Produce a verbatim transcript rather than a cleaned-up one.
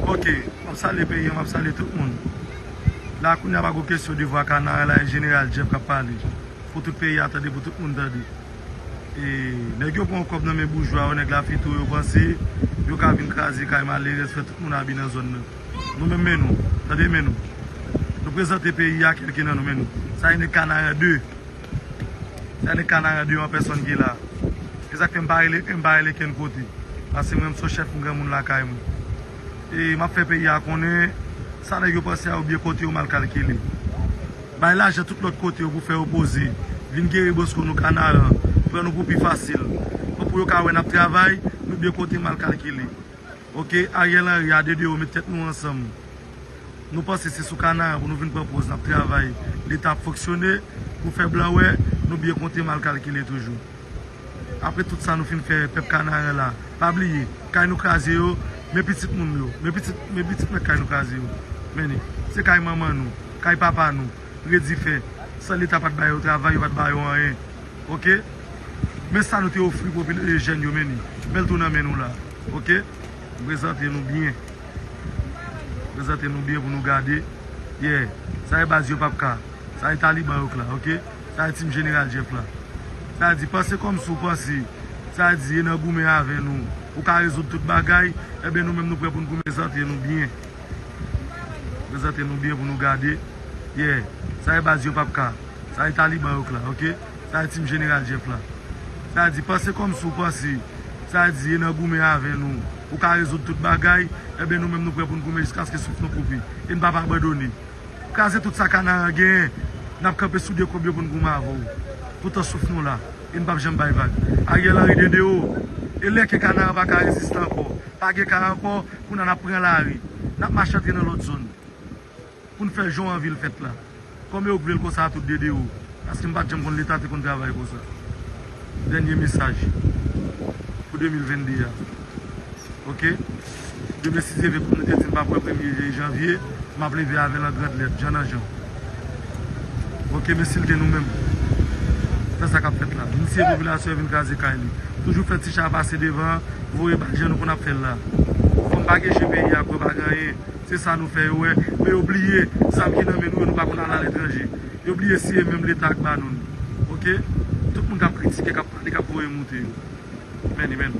Ok, m ap salye peyi an, m ap salye tout moun. La kounye a pa gon kesyon de vwa Kanara la, e Jeneral Jeff k ap pale. Pou tout peyi a tande, pou tout moun tande. E nèg yo pran kòb nan men boujwa yo, nèg Lafito yo panse yo ka vin kraze kay malerèz, fè tout moun abi nan zòn nan. Nou menm men nou, tande men nou. Nou prezante peyi a kèlke nan nou men nou. Sa e nèg Kanara de. Sa e nèg Kanara de an pèsòn ki la. E sa k fè m pa rele, m pa rele kenn kote. Paske mwen, m se chèf, m granmoun lakay mwen. E m ap fè peyi a konnen, sa nèg yo panse a yo byen konte, yo mal kalkile. Bay lajan tout lòt kote yo pou fè yo poze. Vin gere bosko nou Kanaran. Pran nou pou pi fasil. Bon, pou yo ka wè n ap travay, nou byen konte, mal kalkile. Ok, Ariel Henry a de de yo met tèt nou ansanm. Nou panse se sou Kanaran pou nou vin pran pòz n ap travay. Leta ap fonksyone pou fè blan wè nou byen konte, mal kalkile toujou. Apre tout sa nou fin fè pèp Kanaran la, pa bliye, kay nou kraze yo, men pitit moun yo, men pitit, men pitit mèt kay nou kraze yo. Men li, se kay manman nou, kay papa nou, redi fè, san Leta pa t ba yo travay, yo pa t ba yo anyen. Ok? Men sa nou te ofri popil-, e, jèn yo, men li. Men l tou nan men nou la. Ok? M prezante nou byen. M prezante nou byen pou nou gade. Yeah. Sa e baz yo p ap ka. Sa e Taliban yo k la, ok? Sa e team Jeneral Jeff la. Sa di, panse kòmsi w panse. Sa di, e nan goumen avè nou, ou ka rezoud tout bagay, ebyen nou menm nou prè pou n goumen, prezante nou byen. Prezante nou byen pou nou gade. Yeah. Sa e baz yo p ap ka. Sa e Taliban yo k la, ok? Sa e team Jeneral Jeff la. Sa di, panse kòmsi w panse. Sa di, e nan goumen avè nou, ou ka rezoud tout bagay, ebyen nou menm nou prè pou n goumen jiskaske souf nou koupe. E n p ap abandone. Kraze tout sa Kanaran genyen, n ap kanpe sou de kòb yo pou n goumen avè w. Toutan souf nou la, e n p ap janm bay vag. Ariel Henry de de o, e lè ke Kanaran pa ka reziste ankò, pa gen kay ankò, kounye a n ap pran lari, n ap mache antre nan lòt zòn. Pou n fè jan w anvi l fèt la. Kòm yo vle l konsa a tout de de o. Paske m pa t janm konn Leta te konn travay konsa. Dènye mesaj pou de mil venn de a. Ok? Demen si Dye vle, kòm nou te di n p ap wè premye janvye, m ap leve avè l an grand lèt, jan nan jan. Ok, men si l te nou menm, fè sa k ap fèt la. Vin siye popilasyon an vin kraze kay li. Toujou fè ti cha pase devan, voye bal jan nou konn ap fè l la. Kòm pa gen je peyi a kwè pa gen anyen. Se sa nou fè yo wè. Men yo bliye zam ki nan men nou yo, nou pa konn al aletranje. Yo bliye siye menm Leta k ba nou l. Ok? Tout moun k ap kritike, k ap pale, k ap voye moute yo. Men li, men.